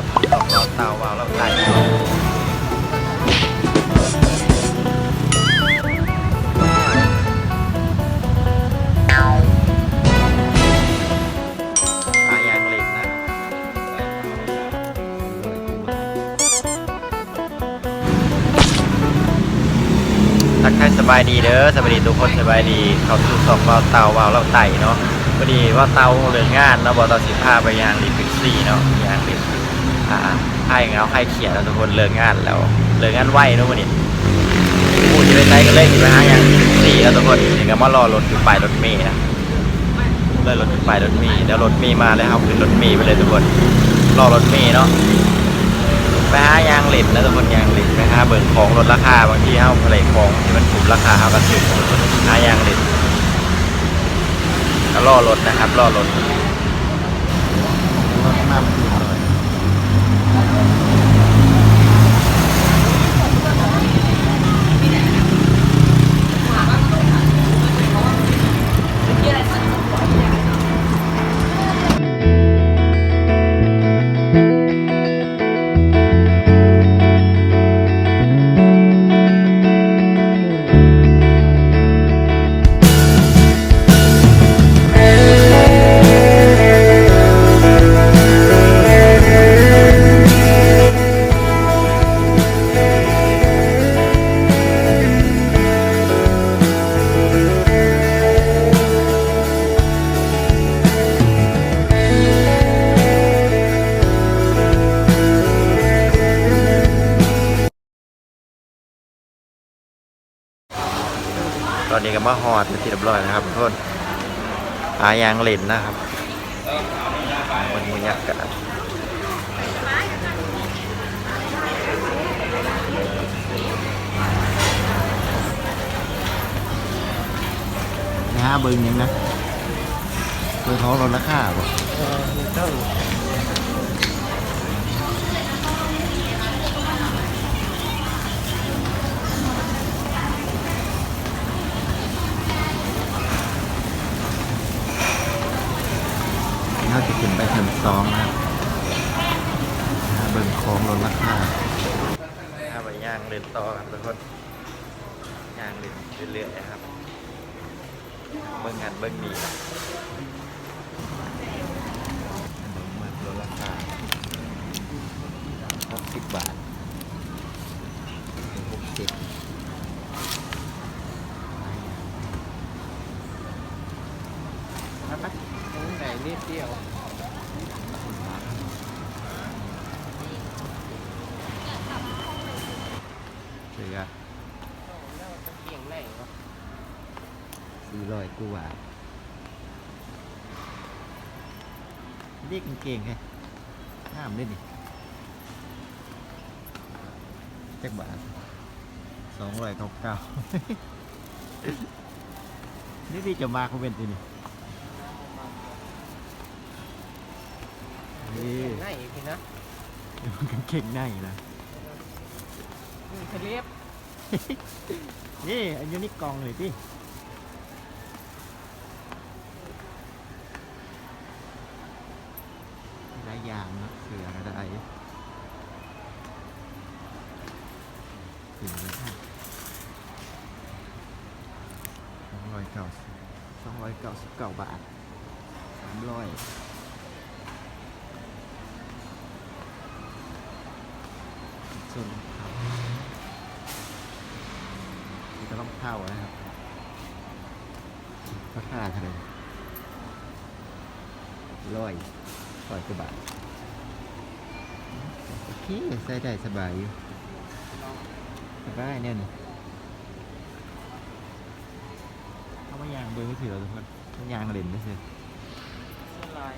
ເຕົາວ່າວລາວໄຕ ຫາຢ່າງເຫຼັດນະ. ທັກທາຍສະບາຍດີເດີ ສະບາຍດີທຸກຄົນ ສະບາຍດີ ເຂົ້າສູ່ຊ່ອງບ່າວເຕົ່າ ບ່າວລາວໃຕ້ເນາະ. ພໍດີບ່າວເຕົ່າເລີກງານເນາະ ບ່າວເຕົ່າຊິພາໄປຍ່າງຫຼິ້ນເປັບຊີເນາະ ຍ່າງຫຼິ້ນ ອ່າ ຄາຍເຫງົາຄາຍຄຽດເນາະທຸກຄົນ. ເລີກງານແລ້ວ ເລີກງານໄວເນາະມື້ນີ້ ບໍ່ຮູ້ຊິໄປໃສ ກໍເລີຍຊິໄປຫາຍ່າງຫຼິ້ນເປັບຊີເນາະທຸກຄົນ. ນີ້ກໍມາລໍລົດຢູ່ປ້າຍລົດເມນະ. ເລີຍລົດໄປລົດເມ ດຽວລົດເມມາແລ້ວ ເຮົາຂຶ້ນລົດເມໄປເລີຍທຸກຄົນ. ລໍລົດເມເນາະ ໄປຫາຍ່າງຫຼິ້ນນະທຸກຄົນ ຍ່າງຫຼິ້ນ ໄປຫາເບິ່ງຂອງລົດລາຄາ. ບາງທີເຮົາບໍ່ໄດ້ຂອງທີ່ມັນຖືກລາຄາ ເຮົາກໍຊື້ ຫາຍ່າງຫຼິ້ນ ກໍລໍລົດນະຄັບ ລໍລົດ. ຕອນນີ້ກໍມາຮອດເປັນທີ່ຮຽບຮ້ອຍແລ້ວຄັບທຸກຄົນ ຫາຍ່າງຫຼິ້ນນະຄັບ. ເບິ່ງບັນຍາກາດ ໄປຫາເບິ່ງຫຍັງນະ? ເບິ່ງຂອງລົດລາຄາບໍ່? ເອີ ເຮົາຊິຂຶ້ນໄປຊັ້ນສອງນະ ຫາເບິ່ງຂອງລົດລາຄາ. ເຮົາໄປຍ່າງຫຼິ້ນຕໍ່ຄັບທຸກຄົນ ຍ່າງຫຼິ້ນເລື້ອຍໆນະຄັບ. ເບິ່ງຫັ້ນເບິ່ງນີ້ ເບິ່ງເໝິດ ລົດລາຄາ ຫົກສິບບາດ ຫົກສິບ ໄປໆ ໂອ້ ໄດ້ນິດດຽວ ເສື້ອ ກາງເກງໃນເນາະ ສີ່ຮ້ອຍກວ່າບາດ ເດກາງເກງເດ ງາມເດນີ້ ຈັກບາດ? ສອງຮ້ອຍເກົ້າສິບເກົ້າ ນີ້ທີ່ຈະມາຄອມເມັນຕິນີ້ ນີ້ ໃນພີ້ນະ ກາງເກງໃນນະ ນີ້ສະເລັບ ນີ້ ອັນຢູ່ໃນກ່ອງນີ້ຕິ ຫຼາຍຢ່າງເນາະ ເສື້ອກໍໄດ້ ເສື້ອກໍໄດ້ ສອງຮ້ອຍເກົ້າສິບ ສອງຮ້ອຍເກົ້າສິບເກົ້າບາດ ສາມຮ້ອຍ ສ່ວນລອງເທົ້າ ມີແຕ່ລອງເທົ້ານະຄັບ ລາຄາເທົ່າໃດ? ຮ້ອຍ ຮ້ອຍກວ່າບາດ ໂອເຄ ໃຊ້ໄດ້ສະບາຍຢູ່ ສະບາຍແນວນີ້ ເຮົາມາຍ່າງເບິ່ງຊື່ໆ ທຸກຄົນ ມາຍ່າງຫຼິ້ນຊື່ໆ ສ່ວນຫຼາຍ